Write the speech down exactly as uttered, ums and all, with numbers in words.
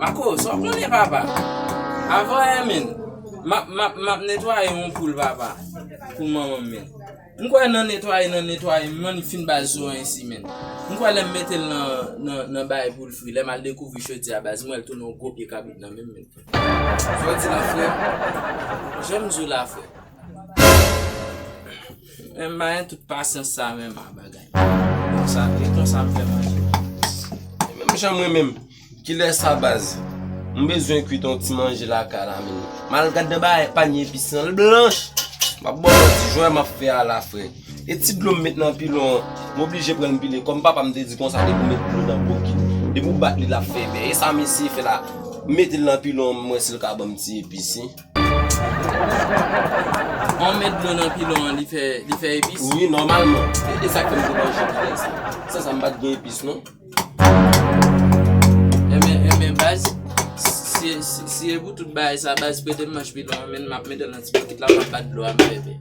Pako, sa w konnen, papa? Avan yè, men, m ap, m ap, m ap netwaye yon poul, papa, pou manman m, men. M kwè nan netwaye, nan netwaye, m annik fin baz sou anyen si, men. M kwè lè m mete l nan, nan, nan bay pou l fri, lè m al dekouvri chodyè a, baz, m wè l tounen yon gwo pye kabrit nan men m, men. Sa w di la, frè? Jan m di w la, frè. Men m pa gen tout pasyans sa menm a bagay. Konsa, e konsa m fè manje. Menm jan mwen menm, kilè sa baz? M bezwen kwit yon ti manje lakay la, men. M al gad nan bagay panye epis lan, l blanch. M ap ba w manti, jwè m ap fè a la, frè. E ti dlo m met nan pilon an, m oblije pran l pile. Kòm papa m te di konsa, depi w met dlo nan bokit, depi w bat li, l ap fè vè. E sa m eseye fè la, m mete l nan pilon an, m wè si l ka ban m ti epis, wi. An met dlo nan pilon an, li fè, li fè epis? Wi, nòmalman. E, e sa k fè m te manje kilè sa. San sa, m pa t gen epis, non. Enben, enben, baz, si, si, si e pou tout bagay sa, baz, prete m manch pilon an, men m ap mete l nan ti bokit la, m ap bat dlo a, m fè vè.